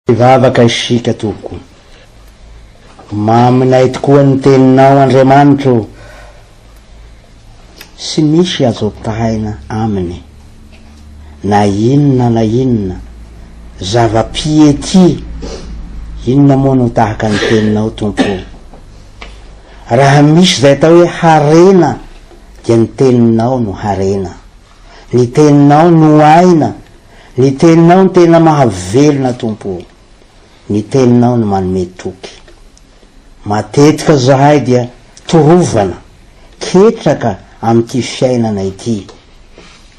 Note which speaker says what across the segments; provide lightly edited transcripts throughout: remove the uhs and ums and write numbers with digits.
Speaker 1: Hivavaka isika tompoko. Maminay tokoa ny teninao Andriamanitra o. Tsy misy azo ampitahaina aminy na inona na inona zava-piety inona moa no tahaka ny teninao Tompo o. Raha misy izay atao hoe harena dia ny teninao no harena. Ny teninao no aina, ny teninao no tena mahavelona Tompo o. Ny teninao no manome toky. Matetika zahay dia torovana, ketraka amin'ity fiainana ity,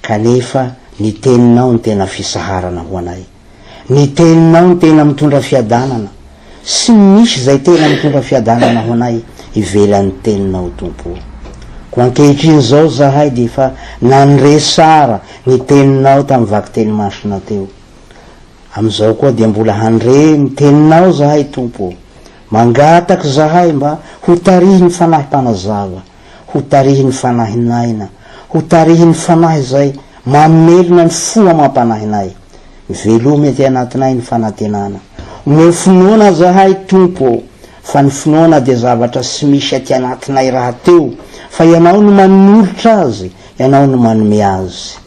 Speaker 1: kanefa ny teninao no tena fisaharana ho anay. Ny teninao no tena mitondra fiadanana. Tsy misy izay tena mitondra fiadanana ho anay ivelan'ny teninao Tompo o. Koa ankehitriny izao zahay dia efa nandre tsara ny teninao tamin'ny vakiteny masina teo. Amin'izao koa dia mbola handre ny teninao zahay Tompo o. Mangataka zahay mba ho tarihin'ny Fanahy Mpanazava, ho tarihin'ny Fanahin'aina, ho tarihin'ny Fanahy izay mamelona ny fo amam-panahinay. Velomy aty anatinay ny fanantenana. Omeo finoana zahay Tompo ô, fa ny finoana dia zavatra tsy misy aty anatinay rahateo, fa Ianao no manolotra azy, Ianao no manome azy.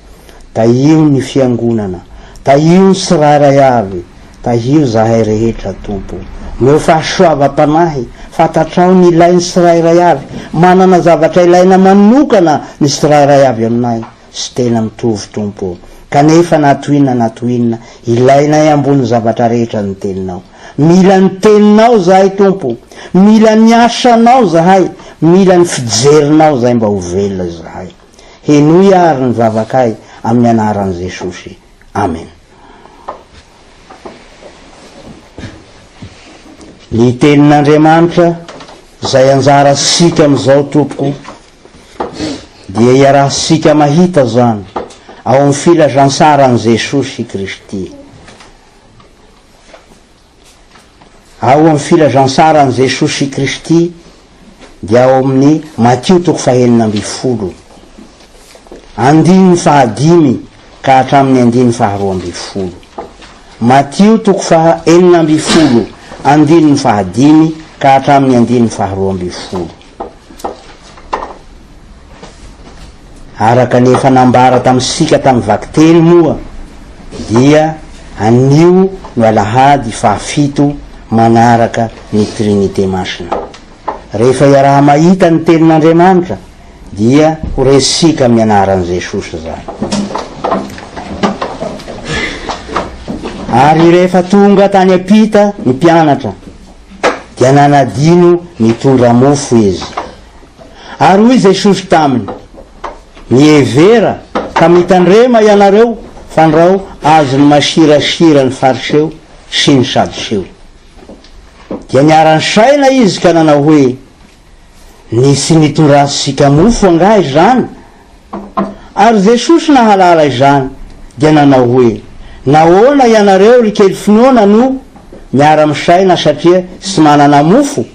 Speaker 1: Tahio ny fiangonana, tahio ny tsirairay avy, tahio zahay rehetra Tompo. Omeo fahasoavam-panahy, fantatrao ny ilain'ny tsirairay avy, manana zavatra ilaina manokana ny tsirairay avy aminay. Tsy tena mitovy Tompo ô. Kanefa na toy inona na toy inona, ilainay ambony zavatra rehetra ny Teninao. Mila ny Teninao zahay Tompo. Mila ny asanao zahay. Mila ny fijerinao zahay mba ho velona izahay. Henoy ary ny vavakay amin'ny anaran'i Jesosy. Amen. Ny Tenin'Andriamanitra izay anjarantsika amin'izao Tompoko dia iarahantsika mahita izany ao amin'ny filazantsaran'i Jesosy Kristy. Ao amin'ny filazantsaran'i Jesosy Kristy dia ao amin'ny Matio toko fahenina ambin'ny folo, andininy fahadimy ka hatramin'ny andininy faharoa ambin'ny folo. Matio toko faha-16, andininy fahadimy ka hatramin'ny andininy faharoa ambin'ny folo. Araka ny efa nambara tamintsika tamin'ny vakiteny moa dia anio no alahady fahafito manaraka ny Trinite Masina. Rehefa iaraha-mahita ny Tenin'Andriamanitra dia ho resika amin'ny anaran'i Jesosy izany. Ary rehefa tonga tany am-pita ny mpianatra dia nanadino nitondra mofo izy. Ary hoy Jesosy taminy, Mihevera ka mitandrema ianareo fandrao azon'ny masirasira ny Fariseo sy ny Sadoseo. Dia niara-nisaina izy ka nanao hoe, Nisy nitondrantsika mofo angaha izany? Ary Jesosy nahalala izany dia nanao hoe, Nahoana ianareo ry kely finoana no miara-misaina satria tsy manana mofo?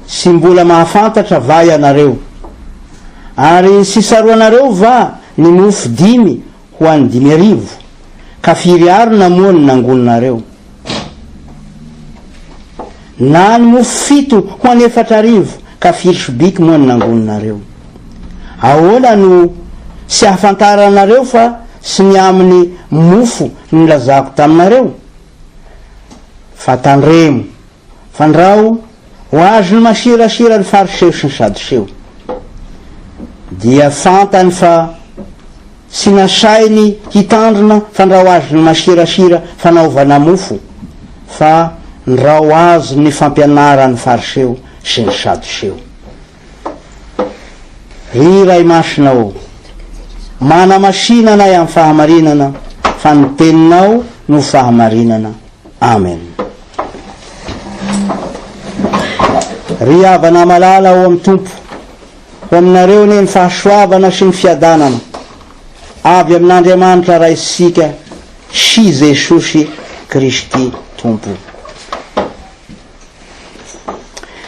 Speaker 1: Tsy mbola mahafantatra va ianareo? Ary tsy tsaroanareo va ny mofo dimy ho an'ny 5000? Ka firy arona moa no nangoninareo? Na ny mofo fito ho an'ny 4000, ka firy sobiky moa no nangoninareo? Ahoana no tsy ahafantaranareo fa tsy ny amin'ny mofo no nilazako taminareo? Fa tandremo, fandrao ho azon'ny masirasira ny Fariseo sy ny Sadoseo. Dia fantany fa tsy nasainy hitandrina fandrao azon'ny masirasira fanaovana mofo, fa ndrao azon'ny fampianaran'ny Fariseo sy ny Sadoseo. Ry Ray Masina ô, manamasina anay amin'ny fahamarinana, fa ny Teninao no fahamarinana. Amen. Ry havana malala ao amin'ny Tompo, ho aminareo anie ny fahasoavana sy ny fiadanana avy amin'Andriamanitra Raintsika sy Jesosy Kristy Tompo.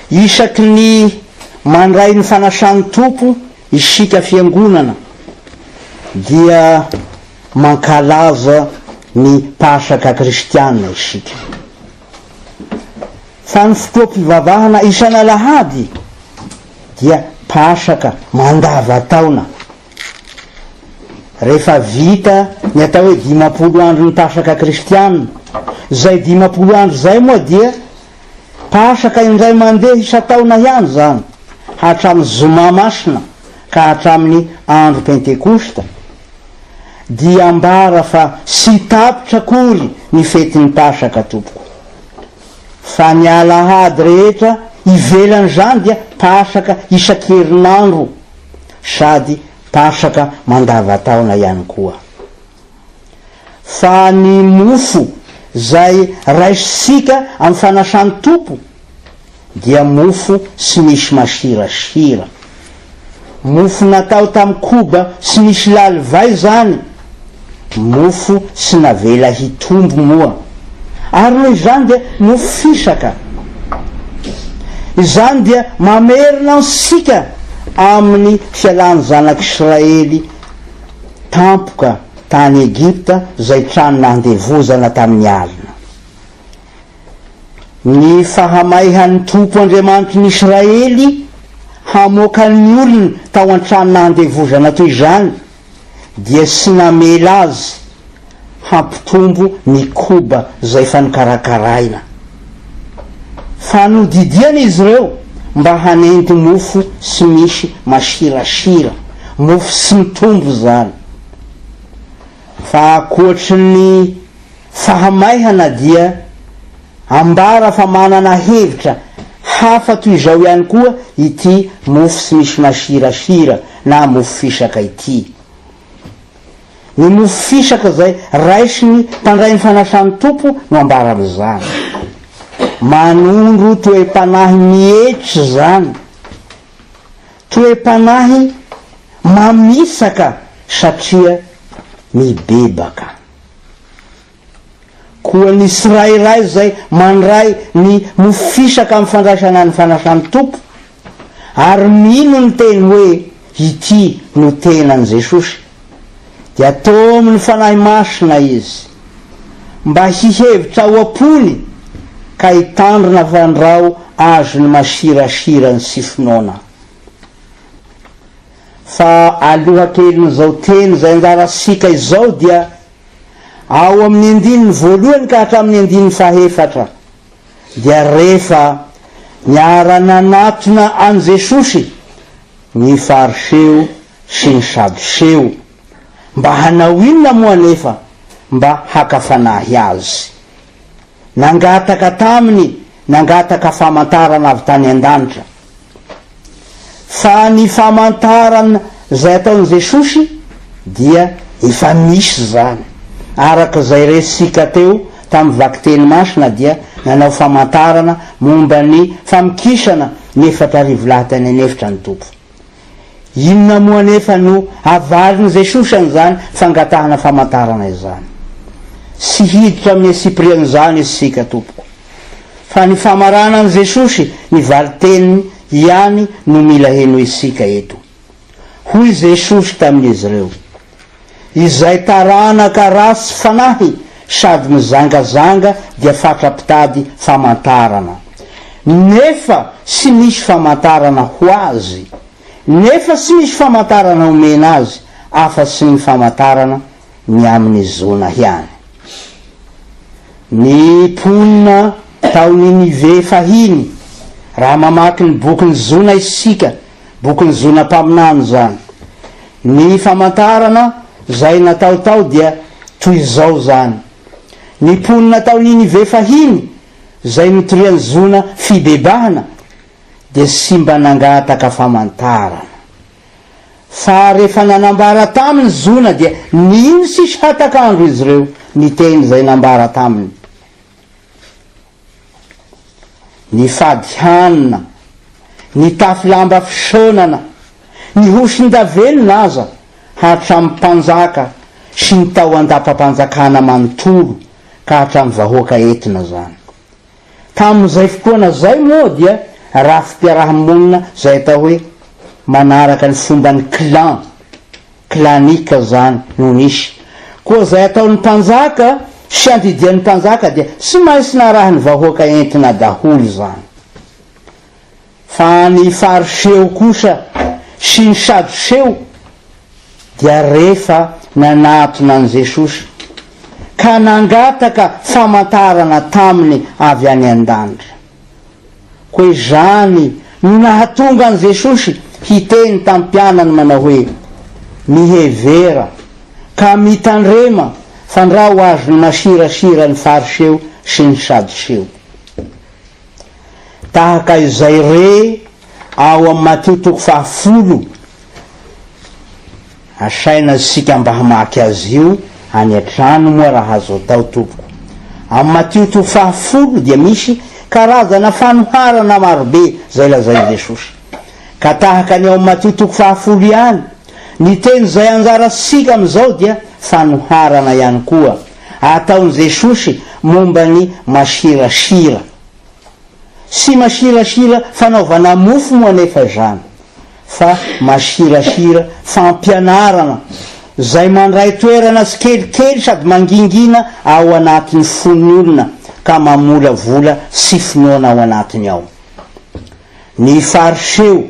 Speaker 1: Isaky ny mandray ny fanasan'ny Tompo isika Fiangonana dia mankalaza. ny Pasaka kristiana isika. Fa ny fotoam-pivavahana isan'alahady dia Pasaka mandava-taona. Rehefa vita ny atao hoe 50 andron'ny Pasaka kristiana, izay 50 andro izay moa dia Pasaka indray mandeha isan-taona ihany izany, hatramin'ny Zoma Masina ka hatramin'ny andro Pentekosta, dia ambara fa tsy tapitra akory ny fetin'ny Pasaka tompoko. Fa ny alahady rehetra ivelan'izany dia Pasaka isan-kerinandro sady Pasaka mandavantaona ihany koa. Fa ny mofo izay raisintsika amin'ny fanasan'ny Tompo dia mofo tsy misy masirasira. Mofo natao tamin'ny koba tsy misy lalivay izany, mofo tsy navela hitombo moa. Ary noho izany dia mofo fisaka. Izany dia mamerina antsika amin'ny fialan'ny zanak'Israely tampoka tany Egypta izay trano nandevozana tamin'ny alina. Ny fahamaihan'ny Tompo Andriamanitry ny Israely hamoaka ny olony tao an-trano nandevozana toy izany dia tsy namela azy hampitombo ny koba izay efa nokarakaraina. Fa nodidiana izy ireo mba hanendy mofo tsy misy masirasira, mofo tsy mitombo izany. Fa ankoatry ny fahamaihana dia ambara fa manana hevitra hafa toy izao ihany koa ity mofo tsy misy masirasira na mofo fisaka ity. Ny mofo fisaka izay raisin'ny mpandray ny fanasan'ny Tompo no ambara amin'izany. Manondro toe-panahy mietry izany. Toe-panahy mamisaka satria mibebaka. Koa ny tsirairay izay mandray ny mofo fisaka amin'ny fandraisana ny fanasan'ny Tompo ary mino ny teny hoe ity no tenan'i Jesosy dia tomin'ny Fanahy Masina izy mba hihevitra ao am-pony ka hitandrina fandrao azon'ny masirasira ny tsy finoana. Fa aloha kelin'izao teny izay anjarantsika izao dia Ao amin'ny andininy voalohany ka hatramin'ny andininy fahefatra dia rehefa niara-nanatona an'i Jesosy ny Fariseo sy ny Sadoseo, mba hanao inona moa anefa mba haka fanahy Azy? Nangataka taminy nangataka famantarana avy tany an-danitra. Fa ny famantarana izay ataon'i Jesosy dia efa misy izany. Araka izay resika teo tamin'ny vakiteny masina dia nanao famantarana momba ny famokisana ny 4000 lahy tany an'efitra ny Tompo. Inona moa anefa no avalin'i Jesosy an'izany fangatahana famantarana izany? Tsy hiditra amin'ny antsipirian'izany isika tompoko. Fa ny famaranan'i Jesosy ny valin-teniny ihany no mila henointsika eto. Hoy Jesosy tamin'izy ireo, Izay taranaka ratsy fanahy sady mizangazanga dia fatra-pitady famantarana. Nefa tsy misy famantarana ho azy. Nefa tsy misy famantarana omena azy afa-tsy ny famantarana ny amin'i Jona ihany. Ny mponina tao Ninive fahiny, raha mamaky ny bokin'i Jona isika, bokin'i Jona mpaminany izany, ny famantarana izay natao tao dia toy izao izany, Ny mponina tao Ninive fahiny izay notorian'i Jona fibebahana dia tsy mba nangataka famantarana. Fa rehefa nanambara taminy Jona dia nino tsisy hatak'andro izy ireo ny teny izay nambara taminy. Nifady hanina, nitafy lamba fisaonana, nihosin-davenona aza hatramin'ny mpanjaka sy ny tao an-dapam-panjakana manontolo ka hatramin'ny vahoaka entina izany. Tamin'izay fotoana izay moa dia rafi-piaraha-monina izay atao hoe manaraka ny fomban'ny clan, clanique izany no nisy. Koa izay ataon'ny mpanjaka sy andidian'ny mpanjaka dia tsy maintsy narahin'ny vahoaka entina daholo izany. Fa ny Fariseo kosa sy ny Sadoseo dia rehefa nanatona an'i Jesosy ka nangataka famantarana taminy avy any an-danitra. Koa izany no nahatonga an'i Jesosy hiteny tamin'ny mpianany manao hoe, Mihevera, ka mitandrema fandrao azon'ny masirasira ny Fariseo sy ny Sadoseo. Tahaka izay re ao amin'ny Matio toko fahafolo, asaina isika mba hamaky azy io any an-trano moa raha azo atao tompoko. Amin'ny Matio toko fahafolo dia misy karazana fanoharana marobe izay lazain'i Jesosy. Ka tahaka ny ao amin'ny Matio toko fahafolo ihany, ny teny izay anjarantsika amin'izao dia fanoharana ihany koa ataon'i Jesosy momba ny masirasira. Tsy masirasira fanaovana mofo moa anefa izany, fa masirasira fampianarana izay mandray toerana tsikelikely sady mangingina ao anatin'ny fon'ny olona ka mamolavola tsy finoana ao anatiny ao. Ny Fariseo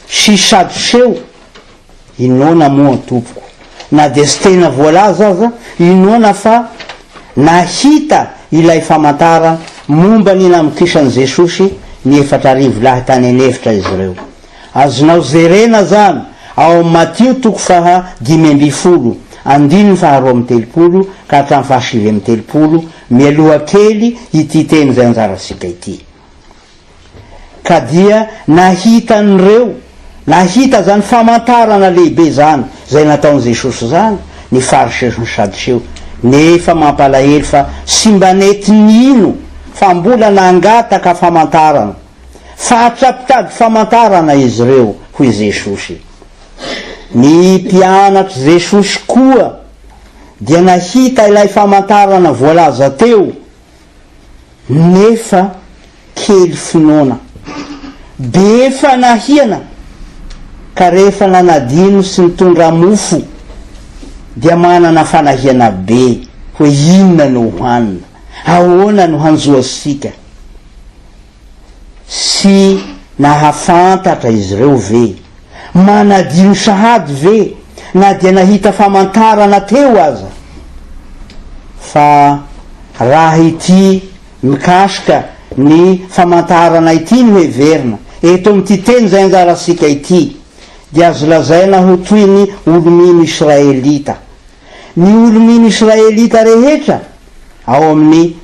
Speaker 1: sy Sadoseo Inoana moa tompoko, na dia tsy tena voalaza aza, inoana fa nahita ilay famantarana momba ny namokisan'i Jesosy ny 4000 lahy tany an'efitra izy ireo. Azonao jerena izany ao amin'ny Matio toko faha 15, andininy faha 32 ka hatramin'ny faha 39, mialoha kely ity teny izay anjarantsika ity. Ka dia nahita an'ireo, nahita izany famantarana lehibe izany, izay nataon'i Jesosy izany, ny Fariseo sy ny Sadoseo. Nefa mampalahelo fa tsy mba nety nino fa mbola nangataka famantarana. Fatra-pitady famantarana izy ireo, hoy Jesosy. Ny mpianatr'i Jesosy koa dia nahita ilay famantarana voalaza teo, Nefa kely finoana. Be fanahiana ka rehefa nanadino sy nitondra mofo dia manana fanahiana be hoe inona no hohanina, ahoana no hanjo antsika. Tsy nahafantatra izy ireo ve? Manadino sahady ve na dia nahita famantarana teo aza? Fa raha ity mikasika ny famantarana ity no heverina, eto amin'ity teny izay anjarantsika ity, dia azo lazaina ho toy ny olo-mino Israelita. Ny olo-mino Israelita rehetra ao amin'ny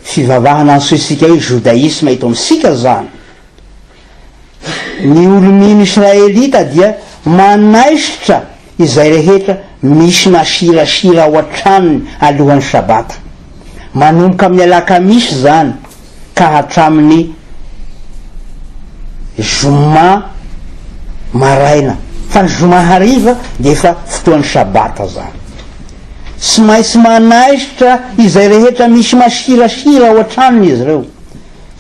Speaker 1: fivavahana antsointsika hoe Jodaisma eto amintsika izany, Ny olo-mino israelita dia manaisotra izay rehetra misy masirasira ao an-tranony alohan'ny Sabata. Manomboka amin'ny alakamisy izany ka hatramin'ny zoma maraina, fa ny zoma hariva dia efa fotoan'ny Sabata izany. Tsy maintsy manaisotra izay rehetra misy masirasira ao an-tranony izy ireo.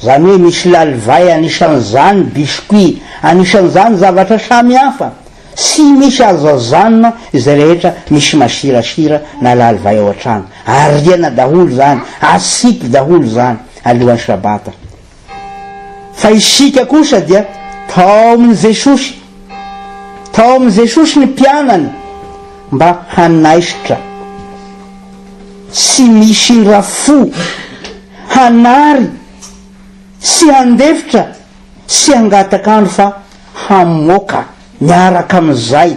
Speaker 1: Izany hoe misy lalivay anisan'izany biscuit, anisan'izany zavatra samihafa, tsy misy azo azanona izay rehetra misy masirasira na lalivay ao an-trano. Ariana daholo izany, asipy daholo izany alohan'ny sabata. Fa isika kosa dia taomin'i Jesosy, taomin'i Jesosy ny mpianany mba hanaisotra. Tsy misy indra fo hanary sy handefitra sy hangataka andro fa hamoaka miaraka amin'izay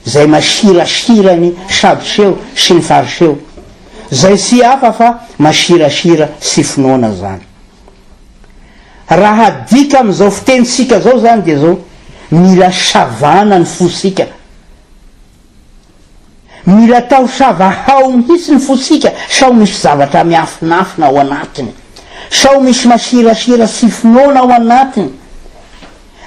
Speaker 1: izay masirasira ny sadoseo sy ny fariseo izay tsy hafa fa masirasira sy finoana izany. Raha adika amin'izao fitenintsika izao izany dia izao, mila savana ny fosika. Mila atao savahao mihitsy ny fosika sao misy zavatra miafinafina ao anatiny, sao misy masirasira sy finoana ao anatiny.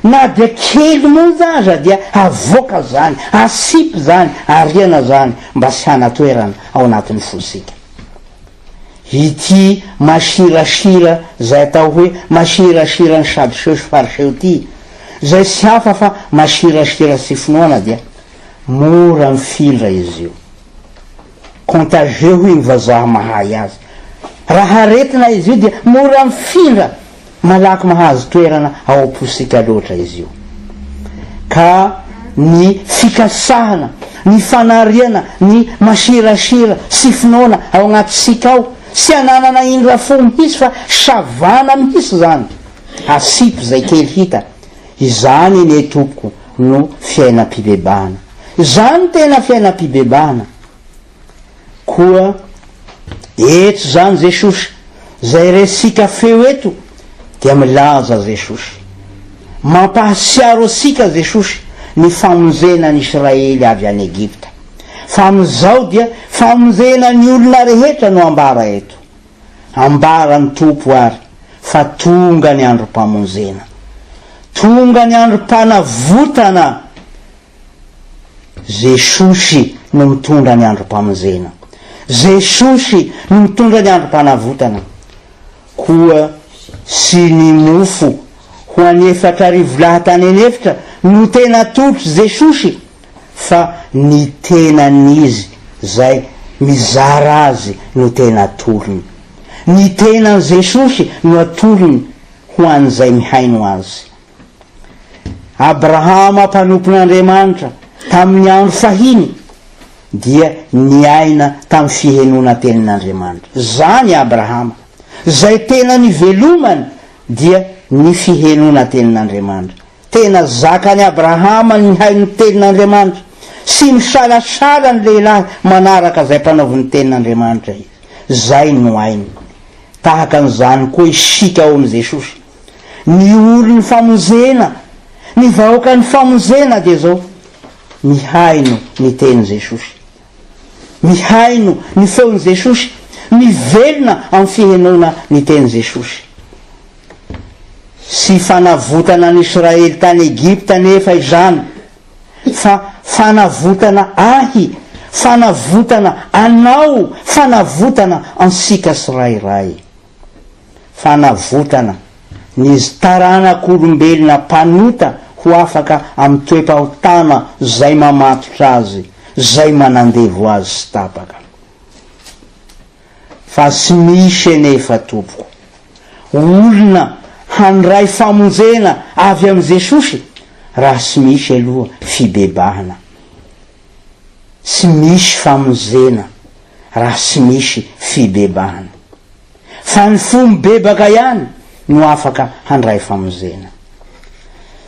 Speaker 1: Na dia kely monja aza dia avoaka izany, asipy izany, ariana izany mba tsy hanatoerana ao anatin'ny fosika. Ity masirasira izay atao hoe masirasiran'ny Sadoseo sy Fariseo ity, izay tsy hafa fa masirasira sy finoana dia Mora mifindra izy io. Contagieux hoy ny vazaha mahay azy. Raha aretina izy io dia mora mifindra, malaky mahazo toerana ao am-posika loatra izy io. Ka ny fikasahana, ny fanariana ny masirasira sy finoana ao agnatisika ao, tsy ananana indra fo mihitsy fa savana mihitsy izany, asipy izay kely hita. Izany anie tompoko no fiainam-pibebahana. Izany tena fiainam-pibebahana. Koa eto izany Jesosy, izay resika feo eto dia milaza Jesosy. Mampahasiaro antsika Jesosy ny famonjena ny Israely avy any Egypta. Fa amin'izao dia famonjena ny olona rehetra no ambara eto. Ambaran'ny Tompo àry fa tonga ny androm-pamonjena. Tonga ny androm-panavotana. Jesosy no mitondra ny androm-pamonjena. Jesosy no mitondra ny androm-panavotana. Koa tsy ny mofo ho an'ny 4000 lahy tany an'efitra no tena atolotr'i Jesosy fa ny tenan'izy zay mizara azy no tena atolony. Ny tenan'i Jesosy no atolony ho an'izay mihaino azy. Abrahama mpanompon'Andriamanitra tamin'ny andro fahiny dia niaina tamin'ny fihenoana tenin'Andriamanitra. Zany Abrahama, zay tena nivelomany dia ny fihenoana tenin'Andriamanitra. Tena zakan'i Abrahama ny mihaino ny tenin'Andriamanitra. Tsy misalasala ny lehilahy manaraka izay mpanaovin'ny tenin'Andriamanitra izy. Izay no ainy. Tahaka an'izany koa isika ao amin'i Jesosy. Ny olon'ny famonjena, ny vahoakan'ny famonjena dia izao, mihaino ny tenin'i Jesosy. Mihaino ny feon'i Jesosy, mivelona amin'ny fihenoana ny tenin'i Jesosy. Tsy fanavotana an'i Israely tany Egypta anefa izany, fa fanavotana ahy, fanavotana anao, fanavotana antsika tsirairay. Fanavotana ny taranak'olombelona mpanota ho afaka amin'ny toe-pahotana izay mamatotra azy, izay manandevo azy tsy tapaka. Fa tsy misy anefa tompoko olona handray famonjena avy amin'i Jesosy raha tsy misy aloha fibebahana. Tsy misy famonjena raha tsy misy fibebahana. Fa ny fo mibebaka ihany no afaka handray famonjena.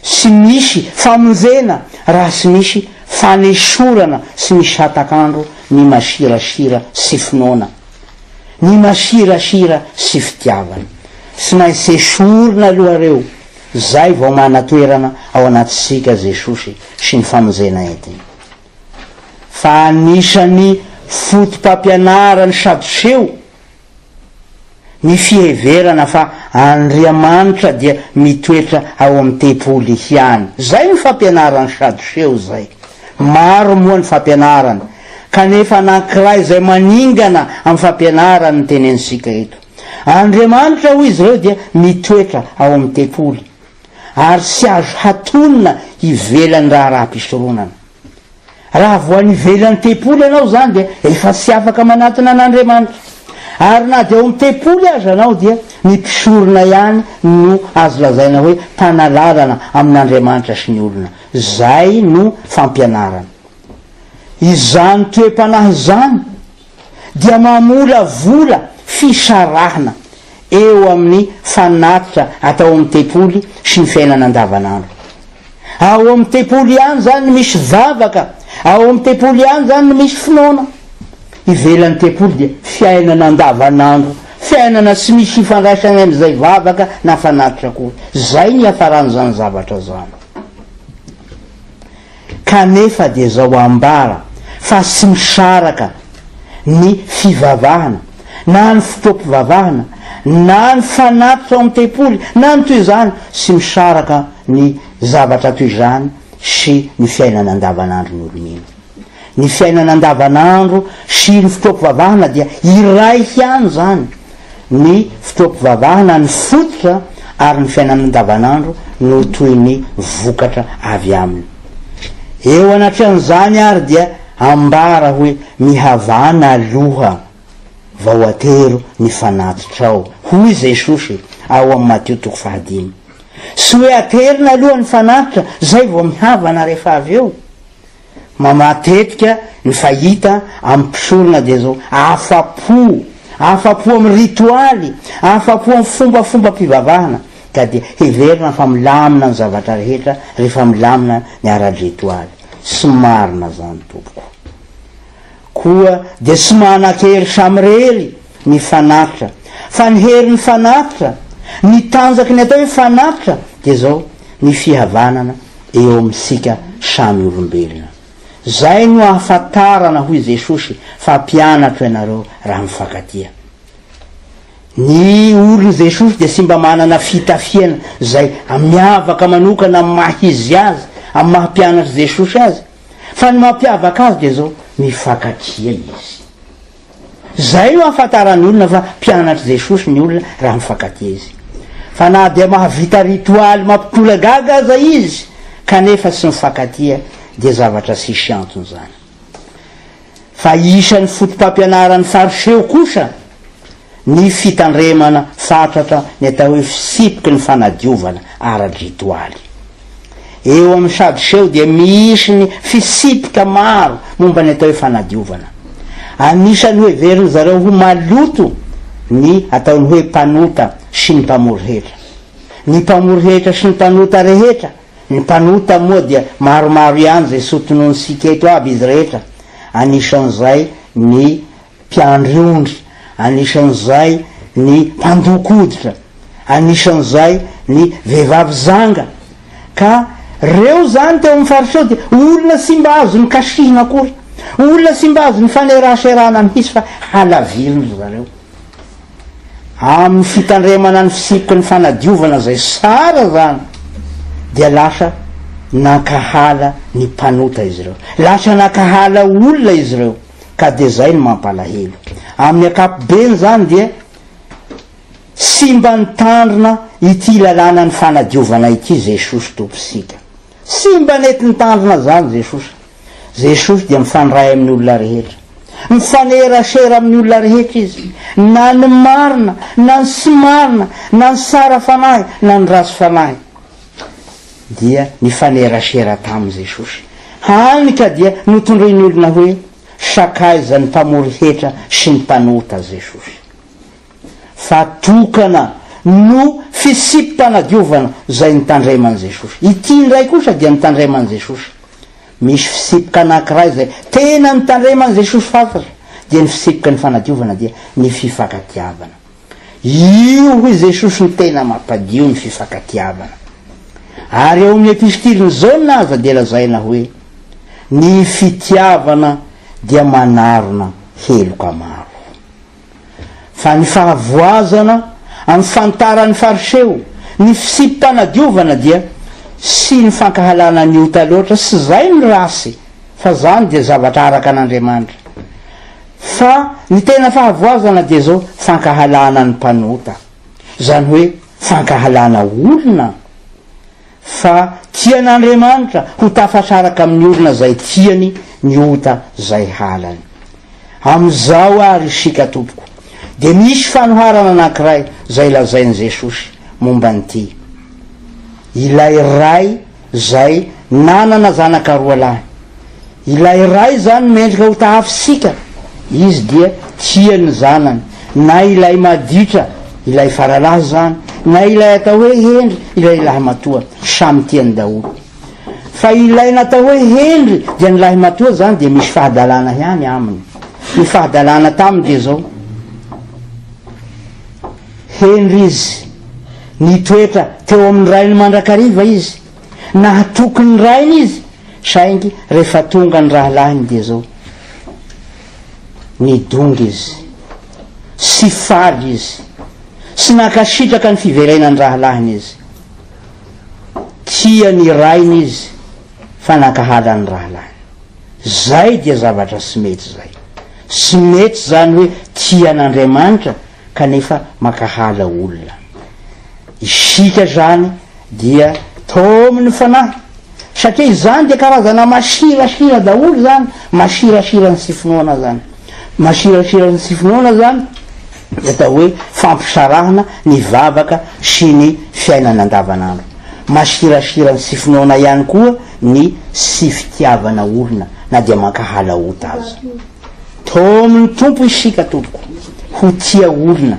Speaker 1: Tsy misy famonjena raha tsy misy fanesorana tsy misy hatak'andro ny masirasira sy finoana, ny masirasira sy fitiavana. Tsy maintsy esorina aloha reo zay vao mana-toerana ao anatintsika Jesosy sy ny famonjena entiny. Fa anisan'ny foto-pampianaran'ny Sadoseo Ny fiheverana fa Andriamanitra dia mitoetra ao amin'ny tempoly ihany. Izay no fampianaran'ny Sadoseo izay. Maro moa ny fampianarany, kanefa anankiray izay maningana amin'ny fampianarany no tenenintsika eto. Andriamanitra, hoy izy ireo, dia mitoetra ao amin'ny tempoly, ary tsy azo hatonina ivelan'ny raharaham-pisoronana. Raha vao any ivelan'ny tempoly ianao izany dia efa tsy afaka manatona an'Andriamanitra. Ary na dia ao amin'ny tempoly aza ianao dia ny mpisorona ihany no azo lazaina hoe mpanalalana amin'Andriamanitra sy ny olona. Izay no fampianarana. Izany toe-panahy izany dia mamolavola fisarahana eo amin'ny fanatitra atao amin'ny tempoly sy ny fiainana andavanandro. Ao amin'ny tempoly ihany izany no misy vavaka, ao amin'ny tempoly ihany izany no misy finoana. Ivelan'ny tempoly dia fiainana andavanandro, fiainana tsy misy ifandraisany amin'izay vavaka na fanatitra akory. Izay ny hiafaran'izany zavatra izany. Kanefa dia izao ambara fa tsy misaraka ny fivavahana na ny fotoam-pivavahana na ny fanatitra ao amin'ny tempoly na ny toy izany, tsy misaraka ny zavatra toy izany sy ny fiainana andavanandron'ny olo-mino. Ny fiainana andavanandro sy ny fotoam-pivavahana dia iray ihany izany. Ny fotoam-pivavahana ny fototra ary ny fiainana andavanandro no toy ny vokatra avy aminy. Eo anatrehan'izany ary dia. Ambara hoe mihavana aloha vao atero ny fanatitrao, hoy Jesosy ao amin'ny Matio toko fahadimy. Tsy hoe aterina aloha ny fanatitra zay vao mihavana rehefa avy eo. Ma matetika ny fahita amin'ny mpisorona dia zao, afa-po, afa-po amin'ny ritoaly, afa-po amin'ny fombafombam-pivavahana, ka dia heverina fa milamina ny zavatra rehetra rehefa milamina ny ara-dritoaly. Tsy marina zany tompoko. Koa dia tsy manan-kery samirery ny fanatitra, fa ny herin'ny fanatitra, ny tanjaky ny atao hoe fanatitra dia zao, ny fihavanana eo amintsika samy olombelona. Zay no ahafantarana hoy Jesosy fa mpianatro ianareo raha mifankatia. Ny olon'i Jesosy dia tsy mba manana fitafiana izay miavaka manokana amin'ny maha izy azy, amin'ny maha mpianatr'i Jesosy azy. Fa ny mampiavaka azy dia izao, mifankatia izy. Izay no ahafantaran'ny olona fa mpianatr'i Jesosy ny olona raha mifankatia izy. Fa na dia mahavita ritoaly mampitolagaga aza izy kanefa tsy mifankatia dia zavatra tsisy antony izany. Fa isan'ny fotopampianaran'ny Fariseo kosa ny fitandremana fatratra ny atao hoe fitsipiky ny fanadiovana ara-dritoaly. Eo amin'ny Sadoseo dia misy ny fitsipika maro momba ny atao hoe fanadiovana. Anisan'ny hoheverin-dry zareo ho maloto ny ataony hoe mpanota sy ny mpamory hetra. Ny mpamory hetra sy ny mpanota rehetra, ny mpanota moa dia maromaro ihany izay sotononintsika eto aby izy rehetra, anisan'izay ny mpiandry ondry, anisan'izay ny mpandoko hoditra, anisan'izay ny vehivavy zanga, ka reo zany teo amin'ny fariseo dia olona tsy mba azo nikasihina akory, olona tsy mba azo nifaneraserana mihitsy fa halavirin-dry zareo. Amin'ny fitandremana ny fitsipiky ny fanadiovana izay tsara zany dia lasa nankahala ny mpanota izy ireo, lasa nankahala olona izy ireo. Ka dia zay no mampalahelo. Amin'ny ankapobeny zany dia tsy mba nitandrina ity lalànan'ny fanadiovana ity Jesosy Tompontsika. Tsy mba nety nitandrina zany Jesosy. Jesosy dia mifandray amin'ny olona rehetra. Mifanerasera amin'ny olona rehetra Izy. Na ny marina, na ny tsy marina, na ny tsara fanahy, na ny ratsy fanahy. dia nifanerasera tamin'i Jesosy. Hany ka dia notondroin'ny olona hoe sakaizan'ny mpamory hetra sy ny mpanota Jesosy. Fa tokana no fitsipi-panadiovana izay nitandreman'i Jesosy. Ity indray kosa dia nitandreman'i Jesosy. Misy fitsipika anankiray izay tena nitandreman'i Jesosy fatratra, dia ny fitsipiky ny fanadiovana dia ny fifankatiavana. Io hoy Jesosy no tena mampadio ny fifankatiavana. Ary ao amin'ny epistilin'i Jaona aza dia lazaina hoe ny fitiavana dia manarona heloka maro. Fa ny fahavoazana amin'ny fantaran'ny Fariseo, ny fitsipi-panadiovana dia sy ny fankahalana ny ota loatra, tsy izay no ratsy fa izany dia zavatra araka an'Andriamanitra. Fa ny tena fahavoazana dia zao fankahalana ny mpanota, zany hoe fankahalana olona fa tian'Andriamanitra ho tafasaraka amin'ny olona zay tiany ny ota zay halany. Amin'izao ary isika tompoko dia misy fanoharana anankiray zay lazain'i Jesosy momba an'ity ilay ray zay nanana zanaka roalahy. Ilay ray izany mendrika ho tahafintsika, izy dia tia ny zanany, na ilay maditra, ilay faralahy izany, na ilay atao hoe hendry, ilay lahimatoa, samy tiany daholo. Fa ilay natao hoe hendry dia ny lahimatoa izany dia misy fahadalana ihany aminy. Ny fahadalana taminy dia izao, hendry izy, nitoetra teo amin'ny rainy mandrakariva izy, nahatoky ny rainy izy, Saingy rehefa tonga ny rahalahiny dia zao, nidongy izy, tsy faly izy, tsy nankasitraka ny fiverenan'ny rahalahiny izy. Tia ny rainy izy fa nankahala ny rahalahiny. Zay dia zavatra tsy mety zay. Tsy mety zany hoe tia an'Andriamanitra kanefa mankahala olona. Isika zany dia taomin'ny fanahy. Satria izany dia karazana masirasira daholo izany, masirasira ny tsy finoana izany. Masirasira ny tsy finoana izany dia atao hoe fampisarahana ny vavaka sy ny fiainana andavanandro. Masirasira ny tsy finoana ihany koa ny tsy fitiavana olona na dia mankahala ota aza. Taomin'ny Tompo isika tompoko ho tia olona,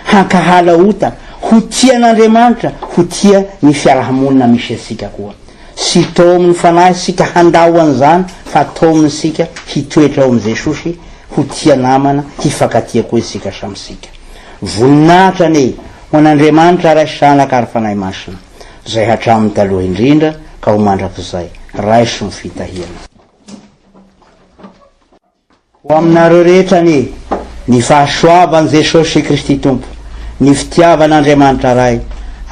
Speaker 1: hankahala ota, ho tia an'Andriamanitra, ho tia ny fiarahamonina misy antsika koa. Tsy taomin'ny Fanahy isika handao an'izany fa taomina isika hitoetra ao amin'i Jesosy, ho tia namana, hifankatia koa isika samy isika. Voninahitra anie ho an'Andriamanitra Ray sy Zanaka ary Fanahy Masina, izay hatramin'ny taloha indrindra ka ho mandrakizay. Raiso ny fitahiana. Ho aminareo rehetra anie ny fahasoavan'i Jesosy Kristy Tompo, ny fitiavan'Andriamanitra Ray,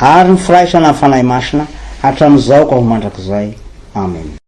Speaker 1: ary ny firaisana amin'ny Fanahy Masina, hatramin'izao ka ho mandrakizay. Amen.